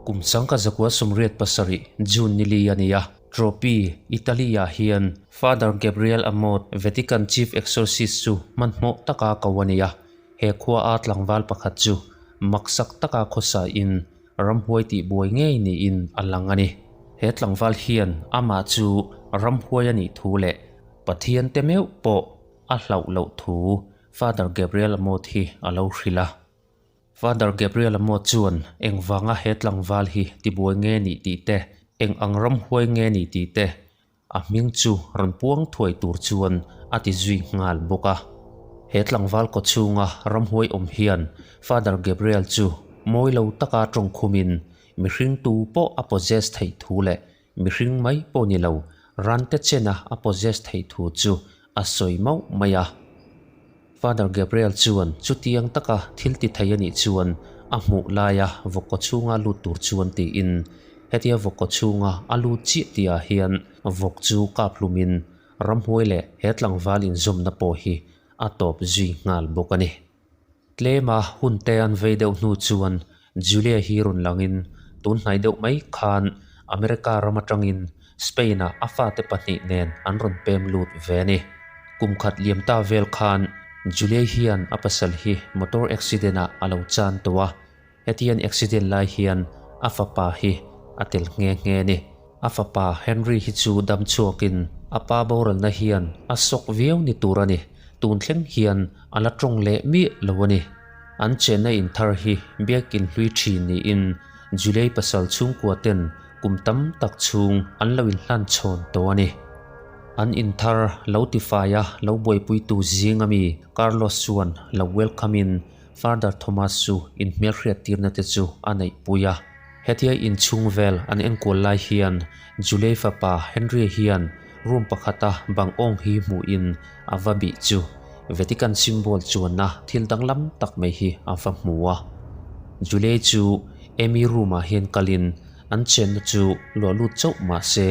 Kum 1987 June ni li a ni a, Troppi, Italy-ah hian Father Gabriel Amorth, Vatican Chief Exorcist chu hmanhmawh taka ko a ni a. He khua-a tlangval pakhat chu maksak taka khawsa in ramhuai tih buai ngei niin a lang a ni. He tlangval hian amah chu ramhuai a nih thu leh Pathian te meuh pawh a hlauh loh thu Father Gabriel Amorth hi a lo hrilh a. Father Gabriel Amorth chuan engvanga he tlangval hi tibuai nge nih tih te, eng ang ramhuai nge nih tih te, A hming chu rawn puang thuai tur chuan a ti zui nghal bawk a. He tlangval kaw chhunga ramhuai awm hian Father Gabriel chu mawi lo taka tawng khumin mihring tu pawh a possess theih thu leh mihring mai pawh ni lo rante chena a possess theih thu chu a sawi mauh mai a. Father Gabriel chuan chutiang taka thil ti thei a nih chuan a hmuh laia vawk kaw chhunga lut tur chuan tiin hetia vawk kaw chhunga a lut chiah tihah hian vawk chu kap hlumin ramhuai leh he tlangval inzawmna pawh hi a tawp zui nghal bawk a ni. Tlema hun te an vei deuh hnu chuan Julia hi rawn langin tun hnai deuh mai khan America ram atangin Spain-ah a fate pahnih nen an rawn pem lut ve a ni. Kum khat liam ta vel khan Julia hian a pasal hi motor accident-ah a lo chan tawh a, hetian accident lai hian a fapa hi a tel nghe nghe a ni. A fapa Henry hi chu dam chhuakin a pa boralna hian a sawk viau ni tur a ni, tun thleng hian a la tawng leh miah lo a ni. An chenna inthar hi biakin hlui thin niin Juliai pasal chhungkua ten kum tam tak chhung an lo inhlan chhawn tawh a ni. An inthar lo tifai a lo buaipuitu zing ami Carlos chuan lo welcome in Father Thomas chu inhmelhriattirna te chu a neihpui a. Hetia inchhung vel an enkual lai hian Juliai fapa Henry hian room pakhata bang awng hi hmuhin a va bih chu Vatican symbol chuanna thil danglam tak mai hi a va hmu a. Juliai chu Amy room-ah hian kalin an chenna chu luah lut chauh mah se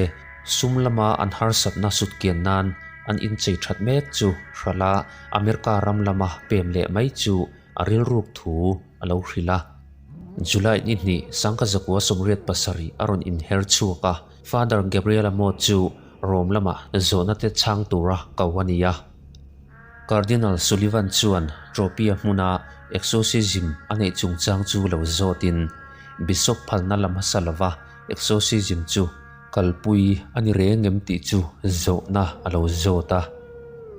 sum lama an harsatna sutkian nan an inchei that mek chu hrala America ram lama pem leh mai chu a rilruk thu a lo hrilh a. July ni hnih 1987 a rawn inher chhuak a, Father Gabriel Amorth chu Rome lama zawhna te chhang tura ko a ni a. Cardinal Sullivan chuan Tropia hmuna exorcism a neih chungchang chu lo zawtin Bishop phalna la hmasa lova exorcism chu kalpui a ni reng em tih chu zawhna a lo zawt a.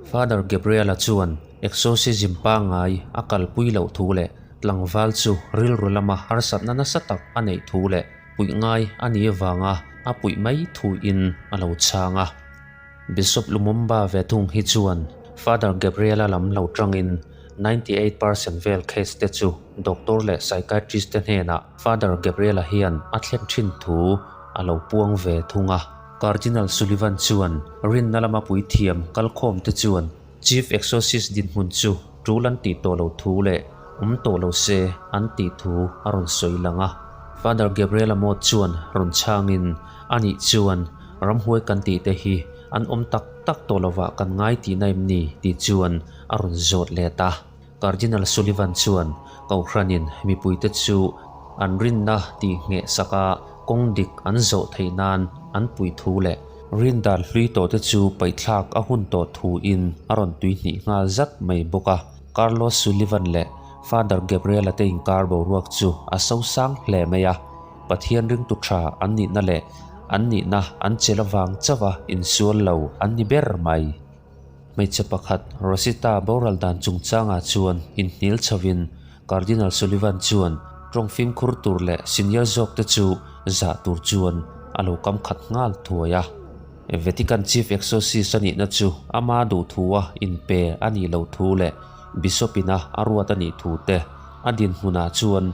Father Gabriel-a chuan exorcism pangngai a kalpui loh thu leh Tlangval chu rilru lama harsatna nasa tak a neih thu leh puih ngai a nih avanga a puih mai thuin a lo chhang a. Bishop Lumumba ve thung hi chuan Father Gabriel-a lam lo tangin 98% vel case te chu doctor leh psychiatrist te hnenah Father Gabriel-a hian a thlen thin thu a lo puang ve thung a. Cardinal Sullivan chuan rinna lama puithiam kalkhawm te chuan Chief Exorcist dinhmun chu tul an tih tawh lo thu leh awm tawh lo se an tih thu a rawn sawi lang a. Father Gabriel Amorth chuan rawn chhangin, Anih chuan ramhuai kan tih te hi an awm tak tak tawh lovah kan ngai tihna em ni? tih chuan a rawn zawt let a. Cardinal Sullivan chuan Kohhranin mipuite chu an rinna tih ngheh saka kawng dik an zawh theih nan an pui thu leh rindan hlui tawh te chu paihthlak a hun tawh thu in a rawn tui hnih nghal zat mai bawk a. Carlos Sullivan leh Father Gabriel-a te inkar boruak chu a sosang hle mai a, Pathian ringtu tha an nihna leh an nihna an chel avang chauh a insual lo an ni ber mai. Hmeichhe pakhat Rosita boral dan chungchangah chuan inhnial chhovin Cardinal Sullivan chuan tawng fimkhur tur leh senior zawkte chu zah tur chuan a lo kam khat nghal thuai a. Vatican Chief Exorcist a nihna chu ama duhthua inpe a nih loh thu leh Bishop ina a ruat a nih thu te a dinhmunah chuan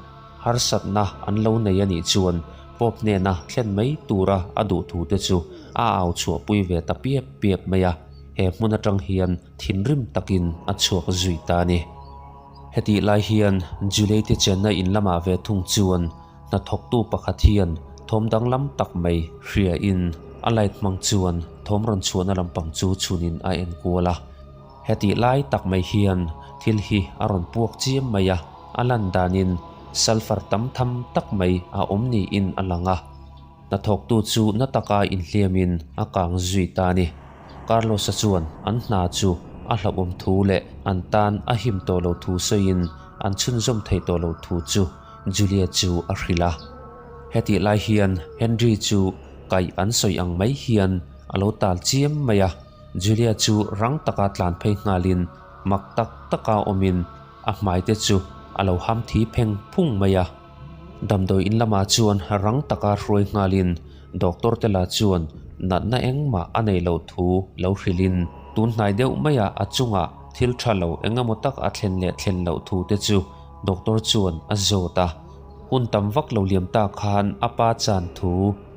harsatna an lo nei a nih chuan Pope hnena thlen mai tura a duh thu te chu a au chhuahpui ve ta piap piap mai a, he hmun atang hian thinrim takin a chhuak zui ta a ni. Hetih lai hian Julie te chenna in lamah ve thung chuan hnathawktu pakhat hian thawm danglam tak mai hria in a light hmang chuan thawm rawn chhuahna lampang chu chhunin a enkual a. Hetih lai tak mai hian thil hi a rawn puak chiam mai a, a lan danin. sulphur tam tham tak mai a awm niin a lang a. Hnathawktu chu na taka inhliamin a kang zui ta a ni. Carlos-a chuan an hna chu a hlauhawm thu leh an tan a him tawh lo thu sawiin an chhunzawm thei tawh lo thu chu Julia chu a hrilh a. Hetih lai hian Henry chu kaih an sawi ang mai hian a lo tal chiam mai a, Julia chu rang taka tlan phei nghalin mak tak taka awmin a hmai te chu a lo ham thi pheng phung mai a. Damdawi in lamah chuan rang taka hruai nghalin doctor te lah chuan natna engmah a nei loh thu lo hrilhin tun hnai deuh maiah a chungah thil tha lo eng emaw tak a thlen leh thlen loh thu te chu doctor chuan a zawt a. Hun tam vak lo liam ta khan a pa chan thu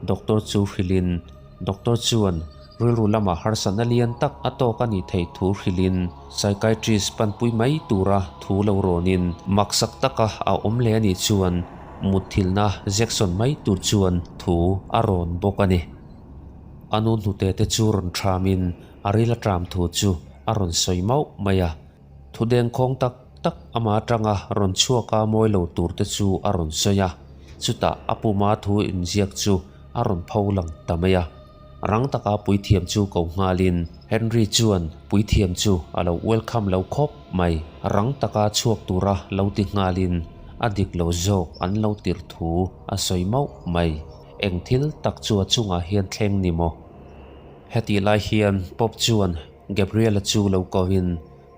doctor chu hrilhin Doctor chuan rilru lamah harsatna lian tak a tawk a nih theih thu hrilhin psychiatrist panpui mai tura thu lo rawnin maksak taka a awm leh a nih chuan mutthilhna Jackson mai tur chuan thu a rawn bawk a ni. A nu hnute te chu rawn thamin a ril a tram thu chu a rawn sawi mauh mai a. Thu dengkhawng tak tak ama atanga rawn chhuaka mawi lo tur te chu a rawn sawi a, chutah a puma thu inziak chu a rawn pho lang ta mai a. Rang taka puithiam chu ko nghalin Henry chuan puithiam chu a lo welcome lo khawp mai. Rang taka chhuak tura lo ti nghalin a dik lo zawk an lo tirh thu a sawi mauh mai. Eng thil tak chu a chungah hian thleng ni maw? Hetih lai hian Pope chuan Gabriela chu lo kohin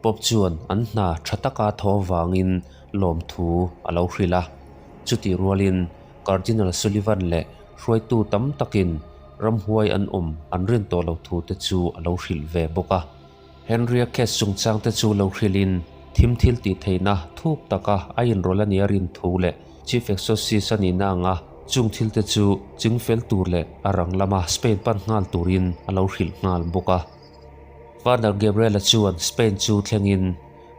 Pope chuan an hna tha taka thaw vangin lawmthu a lo hrilh a. Chutih rualin Cardinal Sullivan leh hruaitu tam takin ramhuai an awm an rin tawh lo thu te chu a lo hrilh ve bawk a. Henry-a case chungchang te chu lo hrilhin thim thil tih theihna thuk taka a inrawlh a nih a rin thu leh Chief Exorcist a nihna anga chung thil te chu chingfel tur leh a rang lama Spain pan nghal turin a lo hrilh nghal bawk a. Father Gabriel-a chuan Spain chu thlengin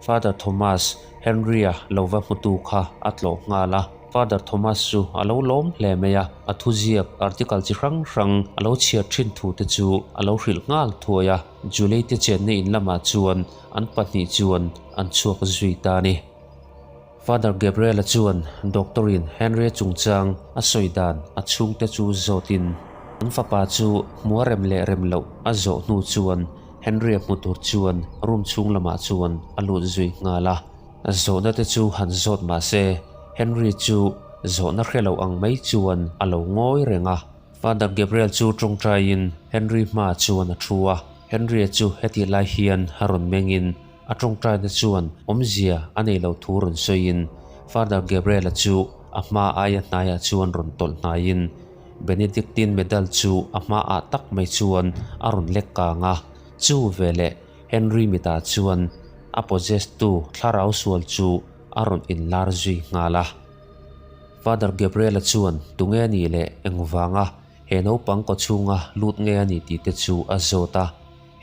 Father Thomas Henry-a lo va hmutu kha a tlawh nghal a. Father Thomas chu a lo lawm hle mai a, a thuziak article chi hrang hrang a lo chhiar thin thu te chu a lo hrilh nghal thuai a. Julie te chenna in lamah chuan an pahnih chuan an chhuak zui ta a ni. Father Gabriel-a chuan doctor-in Henry-a chungchang a sawi dan a chhungte chu zawtin an fapa chu hmua rem leh rem loh a zawh hnu chuan Henry-a hmu tur chuan room chhung lamah chuan a lut zui nghal a. Zawhna te chu han zawt mah se Henry chu zawhna hre lo ang mai chuan a lo ngawi reng a. Father Gabriel chu tawngtaiin Henry hmaah chuan a thu a, Henry-a chu hetih lai hian a rawn mengin A tawngtaina chuan awmzia a nei lo thu rawn sawiin Father Gabriel-a chu a hma aia hnaiah chuan rawn tawlh hnaiin Benedictine medal chu a hmaah tak mai chuan a rawn lek kang a. Chu veleh Henry mitah chuan a possess-tu thlarau sual chu a rawn inlar zui nghal a. Father Gabriel-a chuan tunge a nih leh engvanga he naupang kawchhunga lut nge a nih tih te chu a zawt a.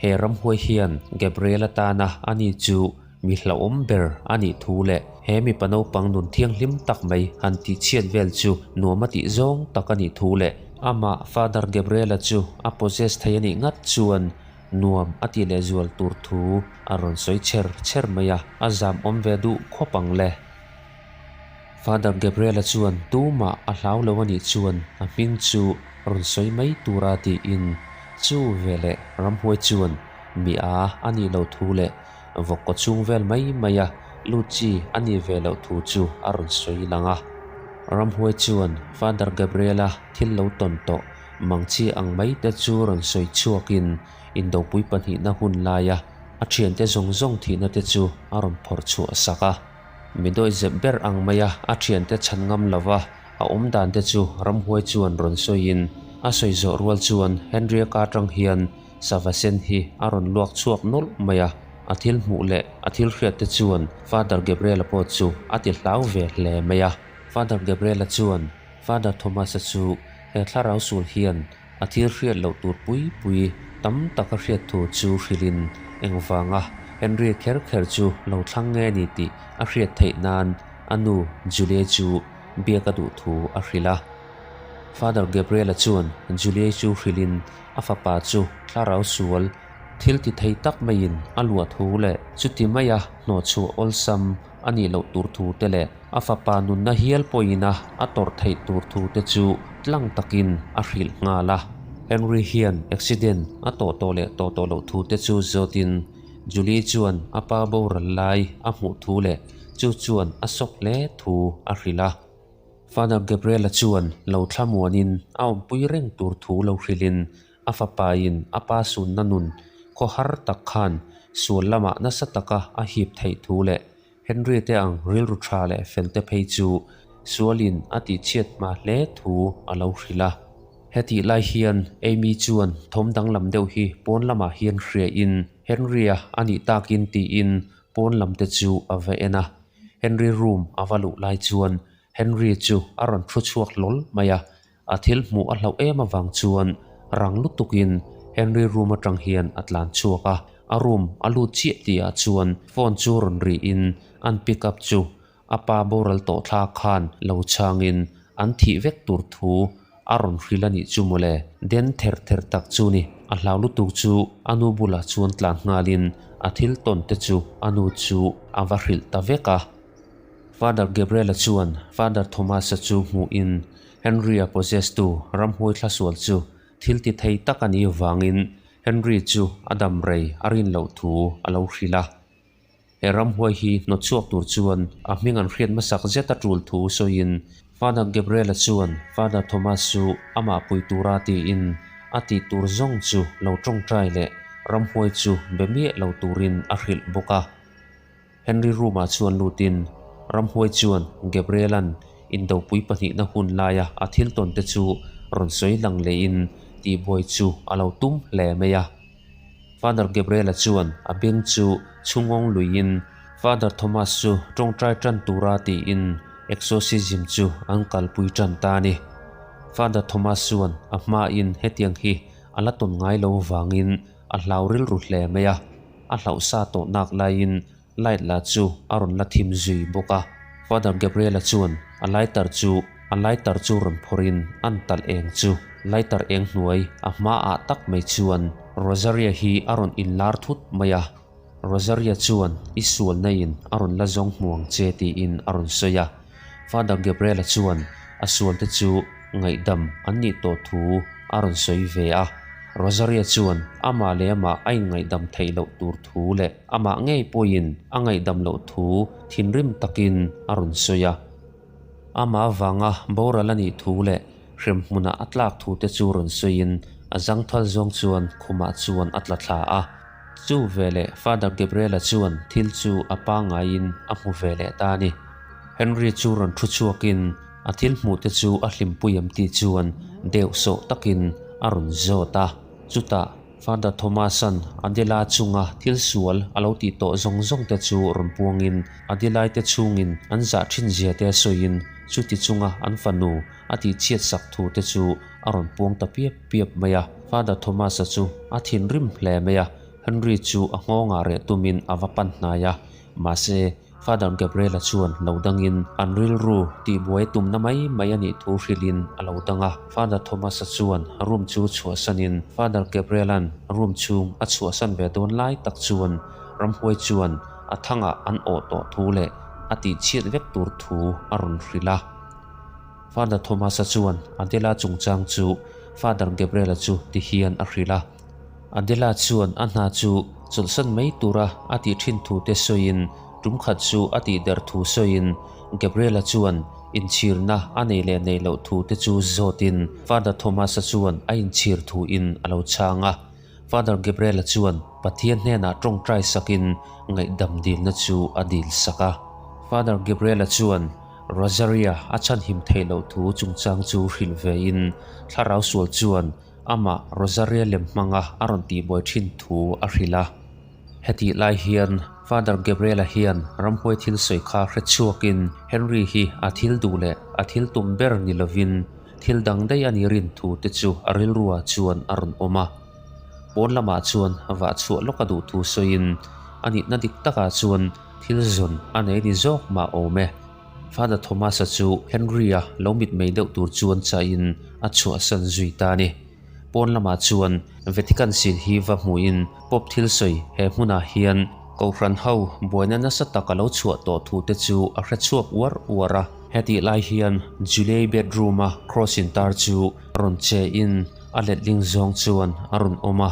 He ramhuai hian Gabriel atana ani chu mi hlauhawm ber a nih thu leh he mipa naupang nun thianghlim tak mai han tihchhiat vel chu nuam a tih zawng tak a nih thu leh amah Father Gabriel-a chu a possess thei a nih ngat chuan nuam a tih leh zual tur thu a rawn sawi chher chher mai a, a zam awm ve duh khawp ang le. Father Gabriel-a chuan tumah a hlau lo a nih chuan a hming chu rawn sawi mai tura tiin chu veleh ramhuai chuan mi a a nih loh thu leh vawk kaw chhung vel mai maia lut chi a nih ve loh thu chu a rawn sawi lang a. Ramhuai chuan Father Gabriel-a thil lo tawn tawh mangchhi ang mai te chu rawn sawi chhuakin indopui pahnihna hun laia a thiante zawng zawng thihna te chu a rawn phawrh chhuah sak a. Mi dawihzep ber ang maia a thiante chhan ngam lova a awm dan te chu ramhuai chuan rawn sawiin a sawi zawh rual chuan Henry-a ka atang hian sava sen hi a rawn luak chhuak nawlh mai a, a thil hmuh leh a thil hriat te chuan Father Gabriel-a pawh chu a ti hlau ve hle mai a. Father Gabriel-a chuan Father Thomas-a chu he thlarau sul hian A thil hriat loh tur pui pui tam tak a hriat thu chu hrilhin engvanga Henry kher kher chu lo thlang nge ni tih a hriat theih nan a nu Julie chu biak a duh thu a hrilh a. Father Gabriel-a chuan Julie chu hrilhin a fapa chu thlarau sual. Thil ti thei tak maiin a luah thu leh chuti maia hnawhchhuah awlsam a nih loh tur thu te leh a fapa nunna hial pawhin a a tawrh theih tur thu te chu tlang takin a hrilh nghal a. Henry hian accident a tawh tawh leh tawh tawh loh thu te chu zawtin Julie chuan a pa boral lai a hmuh thu leh chu chuan a sawk hle thu a hrilh a. Father Gabriel-a chuan lo thlamuanin a awmpui reng tur thu lo hrilhin a fapain a pa sunna nun khawhar tak khan sual lamah nasa taka a hip theih thu leh Henry te ang rilru tha leh fel te phei chu sualin a tihchhiat hma hle thu a lo hrilh a. Hetih lai hian Amy chuan thawm danglam deuh hi pawn lamah hian hriain Henry-a a nih takin tiin pawn lam te chu a va en a. Henry room a va luh lai chuan Henry chu a rawn thu chhuak hlawl mai a, A thil hmuh a hlauh em avang chuan rang lutukin Henry room atang hian a tlan chhuak a, a room a lut chiah tihah chuan phone chu rawn rihin an pick up chu a pa boral tawh thla khan lo chhangin an thih vek tur thu a rawn hrilh a nih chu mawle. Den ther ther tak chu ni, a hlau lutuk chu a nu bulah chuan tlan nghalin a thil tawn te chu a nu chu a va hrilh ta vek a. Father Gabriel-a chuan Father Thomas-a chu hmuhin Henry-a possess-tu ramhuai thlasual chu thil ti thei tak a nih vangin Henry chu a dam rei a rin loh thu a lo hrilh a. He ramhuai hi hnawtchhuak tur chuan a hming an hriat hmasak zet a tul thu sawiin Father Gabriel-a chuan Father Thomas chu amah pui tura tiin a tih tur zawng chu lo tawngtai leh ramhuai chu be miah lo turin a hrilh bawk a. Henry room-ah chuan lutin ramhuai chuan Gabriel-a'n indopui pahnihna hun laia a thil tawn te chu rawn sawi lang lehin tihbuai chu a lo tum hle mai a. Father Gabriel-a chuan a beng chu chhungawng luiin Father Thomas chu tawngtai tan tura tiin exorcism chu an kalpui tan ta a ni. Father Thomas chuan a hmain hetiang hi a la tawn ngai lo vangin a hlau rilru hle mai a. A hlauh sa tawh nak laiin light la chu a rawn la thim zui bawk a. Father Gabriel-a chuan a lighter chu a lighter chu rawn phawrhin an talh eng chu lighter eng hnuai a hmaah tak mai chuan Rosaria hi a rawn inlar thut mai a. Rosaria chuan i sualna in a rawn la zawng hmuang che tiin a rawn sawi a. Father Gabriel-a chuan a sualte chu ngaihdam an nih tawh thu a rawn sawi ve a. Rosaria chuan amah leh amah a inngaihdam theih loh tur thu leh amah ngei pawhin a ngaihdam loh thu thinrim takin a rawn sawi a. Amah avanga boral a nih thu leh hremhmunah a tlak thu te chu rawn sawiin a zangthal zawng chuan khumah chuan a tla thla a. Chu veleh Father Gabriel-a chuan thil chu a pangaiin a hmu ve leh ta a ni. Henry chu rawn thu chhuakin a thil hmuh te chu a hlimpui em tih chuan deuh sawh takin a rawn zawt a. Chutah Father Thomas-a'n Adela chunga thil sual a lo tih tawh zawng zawng te chu rawn puangin Adelai te chhungin an zah thin zia te sawiin chuti chunga an fanu a tihchhiat sak thu te chu a rawn puang ta piap piap mai a. Father Thomas-a chu a thinrim hle mai a, Henry chu a nghawngah reh tumin a va pan hnai a, mahse Father Gabriel-a chuan lo dangin an rilru tihbuai tumna mai mai a nih thu hrilhin a lo dang a. Father Thomas-a chuan room chu chhuahsanin Father Gabriel-a'n room chhung a chhuahsan ve dawn lai tak chuan ramhuai chuan a thangah an awh tawh thu leh a tihchhiat vek tur thu a rawn hrilh a. Father Thomas-a chuan Adela chungchang chu Father Gabriel-a chu ti hian a hrilh a. Adela chuan a hna chu chawlhsan mai tura a tih thin thu te sawiin tum khat chu a tih der thu sawiin Gabriel-a chuan inchhirna a nei leh nei loh thu te chu zawtin Father Thomas-a chuan a inchhir thuin a lo chhang a. Father Gabriel-a chuan Pathian hnenah tawngtai sakin ngaihdam dilna chu a dil sak a. Father Gabriel-a chuan Rosaria a chhanhim theih loh thu chungchang chu hrilh vein thlarau sual chuan amah Rosaria lem hmanga a rawn tihbuai thin thu a hrilh a. Hetih lai hian Father Gabriel-a hian ramhuai thil sawi kha hre chhuakin Henry hi a thil duh leh a thil tum ber ni lovin thil dang daih a nih rin thu te chu a rilruah chuan a rawn awm a. Pawn lamah chuan vah chhuah lawk a duh thu sawiin a nihna dik takah chuan thil zawn a nei ni zawk mah awm e. Father Thomas-a chu Henry-a lo mitmei deuh tur chuan chahin a chhuahsan zui ta a ni. Pawn lamah chuan Vatican Seal hi va hmuhin Pope thil sawi he hmunah hian Kohhran ho buaina nasa tak a lo chhuah tawh thu te chu a hre chhuak uar uar a. Hetih lai hian Julie bedroom a cross intar chu rawn che in a letling zawng chuan a rawn awm a.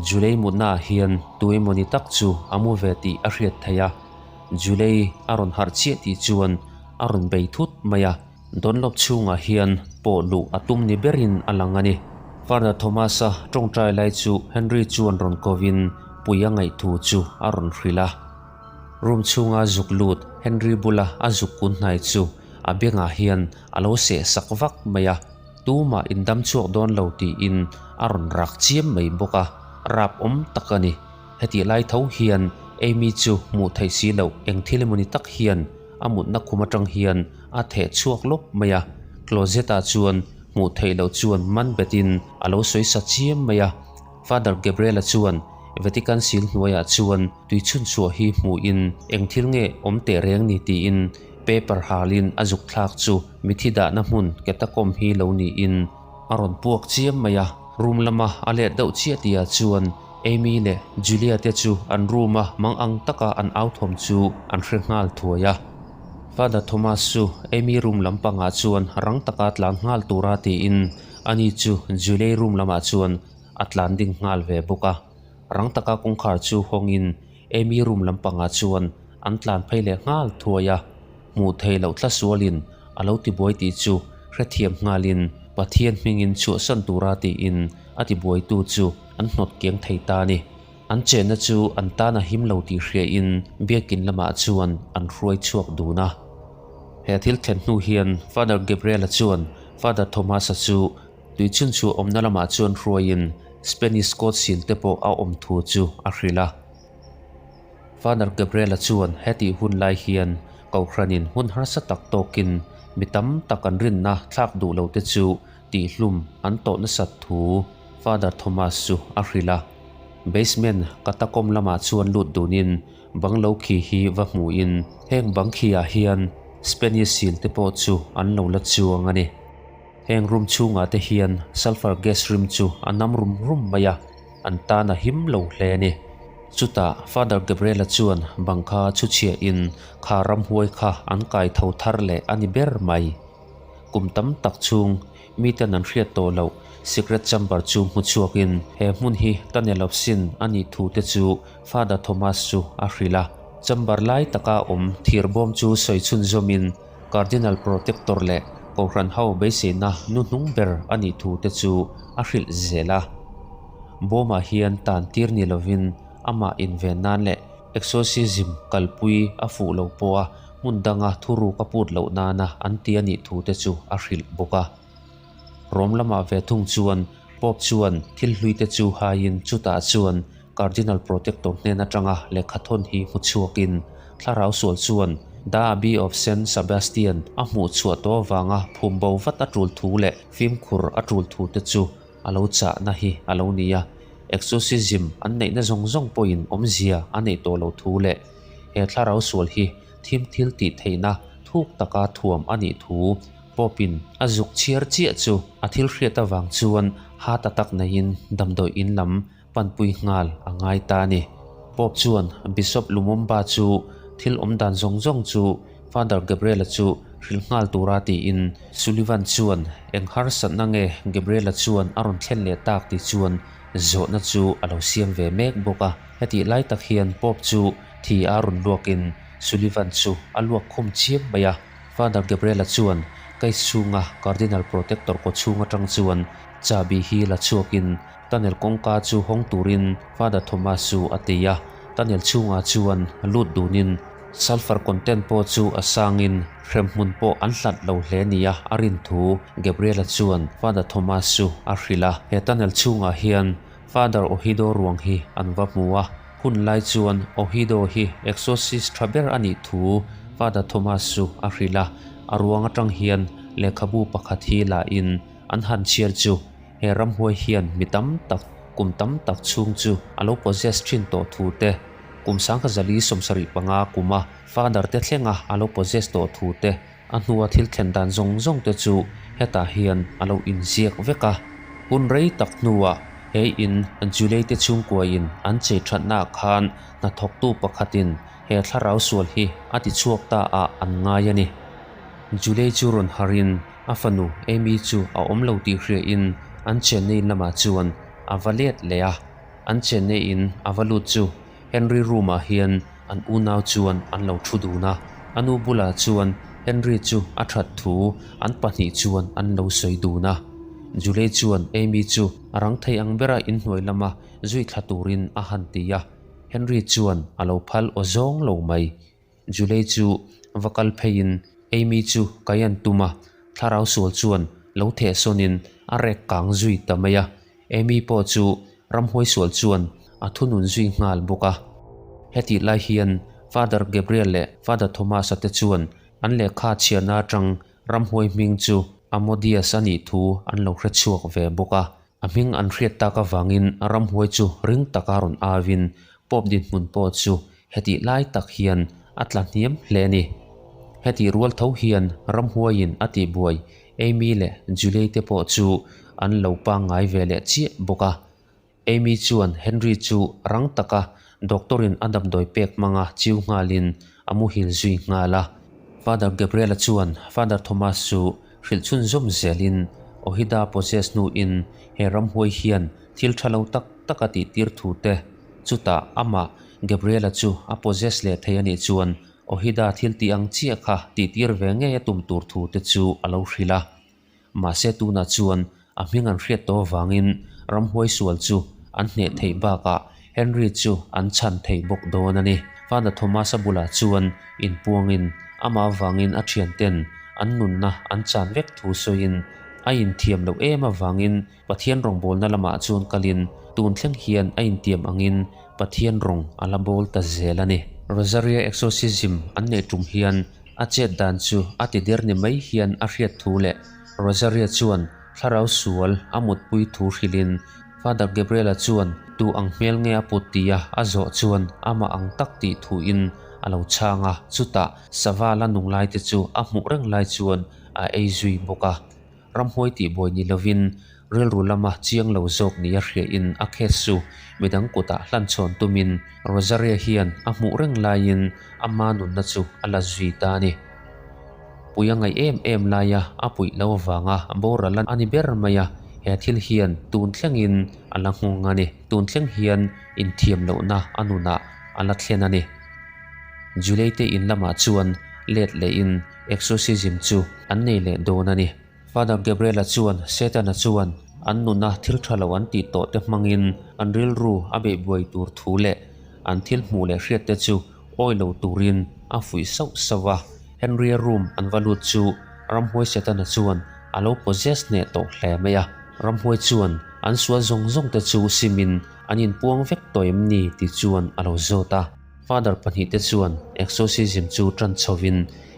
Julie mutna ah hian tuemawni tak chu a mu ve tih a hriat theih a. Julie a rawn harh chiah tih chuan a rawn bei thut mai a. Dunlop chhungah hian pawh luh a tum ni berin a lang a ni. Father Thomas-a tawngtai lai chu Henry chuan rawn kovin pui a ngaihthu chu a rawn hrilh a. Room chhunga zuk lut Henry bula a zuk kun hnai chu a bengah hian a lo seh sak vak mai a, tumah in dam chhuak dawn lo tiin a rawn rak chiam mai bawk a, rap awm tak a ni. Hetih lai tho hian Amy chu hmuh theih si loh eng thil emawni tak hian a mutna khum atang hian a theh chhuak lawp mai a, closet ah chuan hmuh theih loh chuan man betin a lo sawi sa chiam mai a. Father Gabriel-a chuan Vatican sil hnuaiah chuan tui chhunchhuah hi hmuhin eng thil nge awm teh reng ni tiin paper halin a zuk thlak chu mithi dahna hmun catacomb hi lo niin a rawn puak chiam mai a. Room lama a let deuh chiah tihah chuan Amy leh Julia te chu an room a mang ang taka an au thawm chu an hre nghal thuai a. Father Thomas chu Amy room lampangah chuan rang taka tlan nghal tura tiin ani chu Julie room lamah chuan a tlan ding nghal ve bawk a. Rang taka kawngkhar chu hawngin Amy room lampangah chuan an tlan phei leh nghal thuai a. Hmuh theih loh thla sualin a lo tibuai tih chu hrethiam nghalin Pathian hmingin chhuahsan tura tiin a tibuaitu chu an hnawt kiang thei ta a ni. An chenna chu an tan a him lo tih hriain biakin lamah chuan an hruai chhuak dun a. He thil thlen hnu hian Father Gabriel-a chuan Father Thomas-a chu tui chhunchhuah awmna lamah chuan hruaiin Spanish court sil te pawh a awm thu chu a hrilh a. Father Gabriel-a chuan hetih hun lai hian Kohhranin hun harsa tak tawkin mi tam tak an rinna thlak duh lo te chu tihhlum an tawh nasat thu Father Thomas chu a hrilh a. Basement catacomb lamah chuan lut dunin banglo khi hi va hmuhin heng bang khi-ah hian Spanish sil te pawh chu an lo la chuang a ni. Heng room chhungah te hian sulphur gas rim chu a nam rum rum mai a. An tan a him lo hle a ni. Chutah Father Gabriel-a chuan bang kha chhu chhiahin kha ramhuai kha an kai tho thar leh a ni ber mai. Kum tam tak chhung miten an hriat tawh loh secret chamber chu hmu chhuakin he hmun hi tunnel of sin a nih thu te chu Father Thomas chu a hrilh a. Chamber lai taka awm thir bawm chu sawi chhunzawmin Cardinal Protector leh Kohhran ho beiseina nu hnung ber a nih thu te chu a hrilh zel a. Bawmah hian tan tir ni lovin amah inven nan leh exorcism kalpui a fuh lo pawha hmun danga thuruk a put loh nana an ti a nih thu te chu a hrilh bawk a. Rom lamah ve thung chuan Pope chuan thil hlui te chu haiin chutah chuan Cardinal Protector hnen atanga lehkha thawn hi hmu chhuakin thlarau sual chuan The Abbey of Saint Sebastian a hmuh chhuah tawh avanga phum bo vat a tul thu leh fimkhur a tul thu te chu a lo chahna hi a lo ni a. Exorcism an neihna zawng zawng pawhin awmzia a neih tawh lo thu leh he thlarau sual hi thim thil tih theihna thuk taka thuam a nih thu Pope-in a zuk chhiar chiah chu a thil hriat avang chuan heart attack neiin damdawi in lam panpui nghal a ngai ta a ni. Pope chuan Bishop Lumumba chu thil awm dan zawng zawng chu Father Gabriel-a chu hrilh nghal tura tiin Sullivan chuan eng harsatna nge Gabriel-a chuan a rawn thlen leh tak tih chuan zawhna chu a lo siam ve mek bawk a. Hetih lai tak hian Pope chu thi a rawn luakin Sullivan chu a luak khum chiam mai a. Father Gabriel-a chuan case chhunga Cardinal Protector kaw chhung atang chuan chahbi hi la chhuakin Tunnel kawngka chu hawng turin Father Thomas chu a ti a, tunnel chhungah chuan lut dunin sulphur content pawh chu a sangin hremhmun pawh an hlat lo hle nia a rin thu Gabriel-a chuan Father Thomas chu a hrilh a. He tunnel chhungah hian Father Ohido ruang hi an va hmu a, hun lai chuan Ohido hi exorcist tha ber a nih thu Father Thomas chu a hrilh a, a ruang atang hian lehkhabu pakhat hi la in an han chhiar chu He ramhuai hian mi tam tak, kum tam tak chhung chu a lo possess thin tawh thu te, kum 1775 kuma father te thlenga a lo possess tawh thu te, a hnua thil thlen dan zawng zawng te chu hetah hian a lo inziak vek a. Hun rei tak hnuah he in Julie te chhungkuain an chei thatnaah khan hnathawktu pakhatin he thlarau sual hi a ti chhuak ta ah an ngai a ni. Julie chu rawn harin a fanu Amy chu a awm lo tih hriain an chenna in lamah chuan a va let leh a. An chenna in a va lut chu Henry room ah hian an unau chuan an lo thu dun a. A nu bulah chuan Henry chu a that thu an pahnih chuan an lo sawi dun a. Julie chuan Amy chu a rang thei ang bera inhnuai lama zui thla turin a han ti a. Henry chuan a lo phal aw zawng lo mai. Julie chu va kal pheiin Amy chu kai an tum a, thlarau sual chuan lo theh sawnin a rek kang zui ta mai a. Amy pawh chu ramhuai sual chuan a thunun zui nghal bawk a. Hetih lai hian Father Gabriel leh Father Thomas-a te chuan an lehkha chhiarna atang ramhuai hming chu Amodius a nih thu an lo hre chhuak ve bawk a. A hming an hriat tak avangin ramhuai chu ring taka rawn auin Pope dinhmun pawh chu hetih lai tak hian a tla hniam hle a ni. Hetih rual tho hian ramhuaiin a tihbuai Amy leh Julie te pawh chu an lo pangngai ve leh chiah bawk a. Amy chuan Henry chu rang taka doctor-in a damdawi pek hmanga chiu nghalin a muhil zui nghal a. Father Gabriel-a chuan Father Thomas chu hrilh chhunzawm zelin Ohida possess hnuin he ramhuai hian thil tha lo tak tak a tihtir thu te, chutah amah Gabriel-a chu a possess leh thei a nih chuan Ohida thil tih ang chiah kha tihtir ve ngei a tum tur thu te chu a lo hrilh a. Mahse tunah chuan a hming an hriat tawh avangin ramhuai sual chu an hneh theih bakah Henry chu an chhan thei bawk dawn a ni. Father Thomas-a bulah chuan inpuangin amah avangin a thianten an nunna an chan vek thu sawiin a inthiam loh em avangin Pathian rawngbawlna lamah chuan kalin tun thleng hian a intiam angin Pathian rawng a la bawl ta zel a ni. Rosaria Exorcism an neih tum hian a chet dan chu a ti der ni mai hian a hriat thu leh Rosaria chuan thlarau sual a mutpui thu hrilhin Father Gabriel-a chuan tu ang hmel nge a put tia a zawh chuan amah ang tak tih thuin a lo chhang a, chutah sava la nung lai te chu a hmuh reng lai chuan a ei zui bawk a. Ramhuai tihbuai ni lovin rilru lama chiang lo zawk nia hriain a case chu midang kutah hlanchhawn tumin Rosaria hian a hmuh reng laiin ama nunna chu a la zui ta a ni. Pui a ngaih em em laia a puih lo avanga boral a ni ber mai a, he thil hian tun thlengin a la nghawng a ni. Tun thleng hian inthiam lohna a nunah a la thlen a ni. Julie te in lamah chuan let lehin Exorcism chu an nei leh dawn a ni. Father Gabriel-a chuan Setana chuan an nuna thil tha lo an tih tawh te hmangin an rilru a beih buai tur thu leh an thil hmuh leh hriat te chu awi lo turin a fuih sauh sauh a. Henry-a room an va lut chu ramhuai Setana chuan a lo possess hneh tawh hle mai a. Ramhuai chuan an sual zawng zawng te chu simin an inpuang vek tawh em ni tih chuan a lo zawt a. Father pahnihte chuan exorcism chu tan chhovin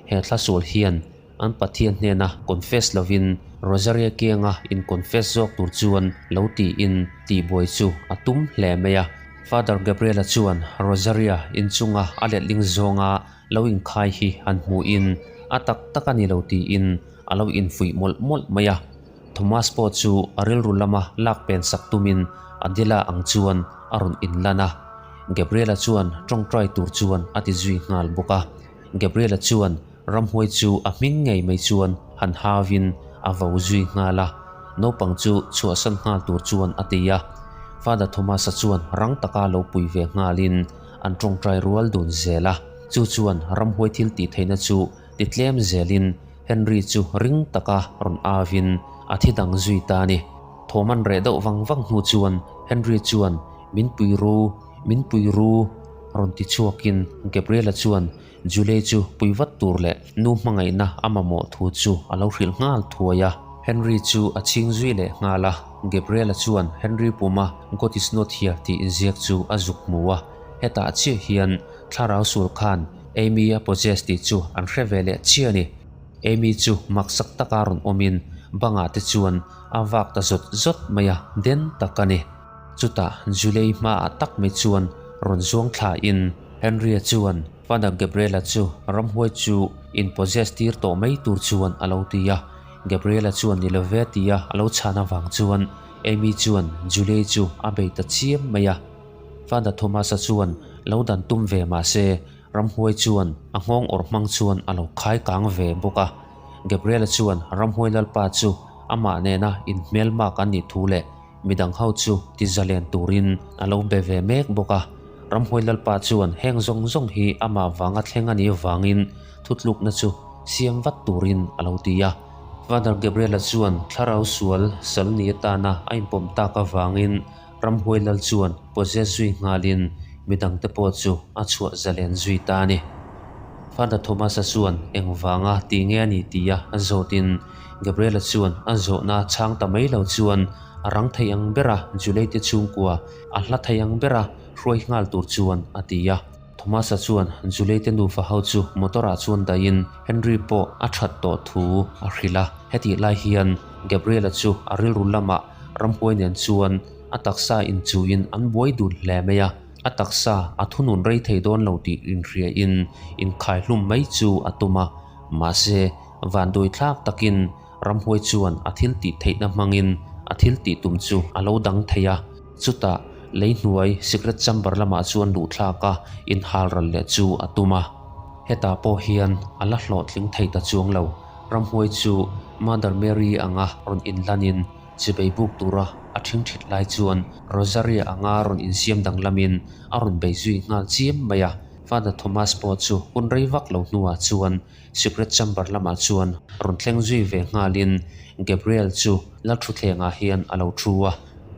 he thlasual hian an Pathian hnena confess lovin Rosaria kianga in confess zawk tur chuan lo tiin tihbuai chu a tum hle mai a. Father Gabriel-a chuan Rosaria inchunga a letling zawnga lo inkhai hi han hmuhin a tak tak a ni lo tiin a lo infuih mawlh mawlh mai a. Thomas pawh chu a rilru lama lak pen sak tumin Adela ang chuan a rawn inlan a. Gabriela chuan tawngtai tur chuan a ti zui nghal bawk a. Gabriela chuan ramhuai chu a hming ngei mai chuan han hauin a vo zui nghal a, naupang chu chhuahsan nghal tur chuan a ti a. Father Thomas-a chuan rang taka lo pui ve nghalin an tawngtai rual dun zel a. Chu chuan ramhuai thil tih theihna chu ti tlem zelin Henry chu ring taka rawn auin a thi dang zui ta a ni. Thawm an reh deuh vang vang hnu chuan Henry chuan Min pui ru, min pui ru rawn ti chhuakin Gabriela chuan Julie chu pui vat tur leh nu hmangaihna a mamawh thu chu a lo hrilh nghal thuai a. Henry chu a chhing zui leh nghal a, Gabriela chuan Henry puma God is not here tih inziak chu a zuk hmu a, hetah chiah hian thlarau sual khan Amy a possess tih chu an hre ve leh chiah a ni. Amy chu maksak taka rawn awmin bangah te chuan a vak ta zawt zawt mai a, den tak a ni. Chutah Julie hmaah tak mai chuan rawn zuang thlain Henry-a chuan Father Gabriel-a chu ramhuai chu in possess tir tawh mai tur chuan a lo ti a. Gabriel-a chuan ni lo ve tia a lo chhan avang chuan Amy chuan Julie chu a bei ta chiam mai a. Father Thomas-a chuan lo dan tum ve mah se, ramhuai chuan a nghawng awrh hmang chuan a lo khai kang ve bawk a. Gabriel-a chuan ramhuai lalpa chu amah nena inhmelmak an nih thu leh midang ho chu ti zalen turin a lo be ve mek bawk a. Ramhuai lalpa chuan heng zawng zawng hi amah vanga thleng a nih vangin thutlukna chu siam vat turin a lo ti a. Father Gabriel-a chuan thlarau sual sal ni atana a inpawm tak avangin Ramhuai lal chuan possess zui nghalin midangte pawh chu a chhuah zalen zui ta a ni. Father Thomas-a chuan engvanga ti nge a ni tia a zawtin Gabriel-a chuan a zawhna chhang ta mai lo chuan a rang thei ang bera Julie-te chhungkua a hla thei ang bera hruai nghal tur chuan a ti a. Thomas-a chuan Julie-te nufa ho chu motor-ah chuan dahin Henry pawh a that tawh thu a hrilh a. Hetih lai hian Gabriel-a chu a rilru lamah ramhuai nen chuan a taksa inchuhin an buai dun hle mai a. A taksa a thunun rei thei dawn lo tih inhriain inkhaihlum mai chu a tum a. Mahse, vanduai thlak takin ramhuai chuan a thil tih theihna hmangin a thil tih tum chu a lo dang thei a. Chutah, lei hnuai secret chamber lamah chuan luh thlak a inhal ral leh chu a tum a. Hetah pawh hian a la hlawhtling thei ta chuang lo. Ramhuai chu Mother Mary anga rawn inlanin chibei buk tura a ṭhingṭhit lai chuan Rosaria anga rawn insiam danglamin a rawn bei zui nghal chiam mai a. Father Thomas pawh chu hun rei vak lo hnuah chuan Secret chamber lamah chuan rawn thleng zui ve nghalin Gabriel chu Lalthuthlengah hian a lo thu a.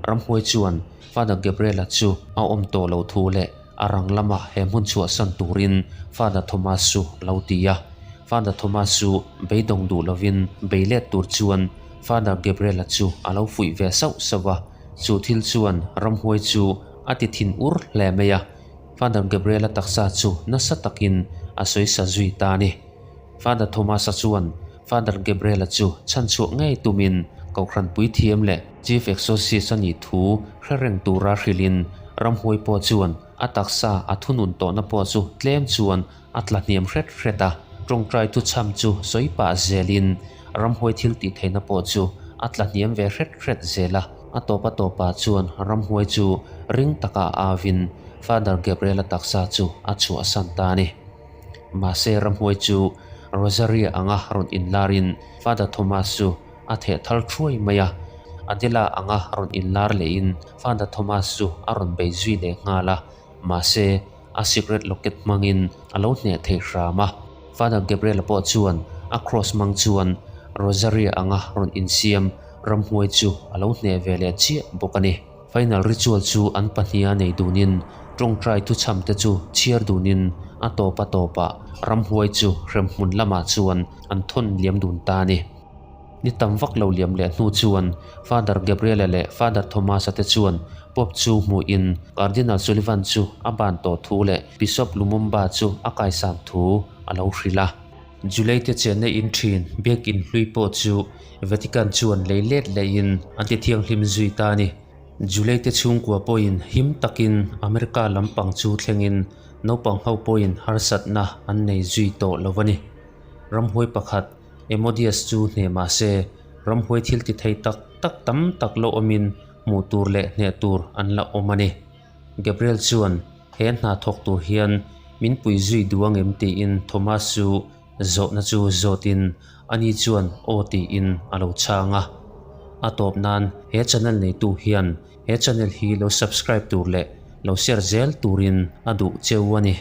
Ramhuai chuan Father Gabriel-a chu a awm tawh lo thu leh a rang lama he hmun chhuahsan turin Father Thomas chu a lo ti a. Father Thomas chu beidawng duh lovin bei let tur chuan Father Gabriel-a chu a lo fuih ve sauh sauh a. Chu thil chuan ramhuai chu a ti thin ur hle mai a. Father Gabriel-a taksa chu nasa takin a sawisa zui ta a ni. Father Thomas-a chuan Father Gabriel-a chu chhanchhuah ngei tumin Kohhran puithiam leh Chief Exorcist a nih thu hre reng tura hrilhin ramhuai pawh chuan a taksa a thunun tawhna pawh chu tlem chuan a tla hniam hret hret a. Tawngtai thuchham chu sawi pah zelin ramhuai thil tih theihna pawh chu a tla hniam ve hret hret zel a. A tawp a tawpah chuan ramhuai chu ring taka avin Father Gabriel-a taksa chu a chhuahsan ta a ni. Mahse ramhuai chu Rosaria anga rawn inlarin Father Thomas chu a theh thal thuai mai a. Adela anga rawn inlar lehin Father Thomas chu a rawn bei zui leh nghal a. Mahse a secret locket hmangin a lo hneh thei hram a. Father Gabriel-a pawh chuan a cross hmang chuan Rosaria anga rawn insiam ramhuai chu a lo hneh ve leh chiah bawk a ni. Final ritual chu an pahniha nei dunin tawngtai thuchham te chu chhiar dunin a tawp a tawpah ramhuai chu hremhmun lamah chuan an thawn liam dun ta a ni. Ni tam vak lo liam leh hnu chuan Father Gabriel-a leh Father Thomas-a te chuan Pope chu hmuhin Cardinal Sullivan chu a ban tawh thu leh Bishop Lumumba chu a kaisan thu a lo hrilh a. July te chenna in thin biakin hlui pawh chu Vatican chuan lei let lehin an ti thianghlim zui ta a ni. July te chhungkua pawhin him takin America lampang chu thlengin naupang ho pawhin harsatna an nei zui tawh lo a ni. Ramhuai pakhat Emodius chu hneh mah se ramhuai thil ti thei tak tak tam tak lo awmin hmuh tur leh hneh tur an la awm a ni. Gabriel chuan he hna thawk tur hian min pui zui duh angem tiin Thomas chu zawhna chu zawtin ani chuan aw tiin a lo chhang a. A tawp nan he channel neitu hian he channel hi lo subscribe tur leh lo share zel turin a duh cheu a ni.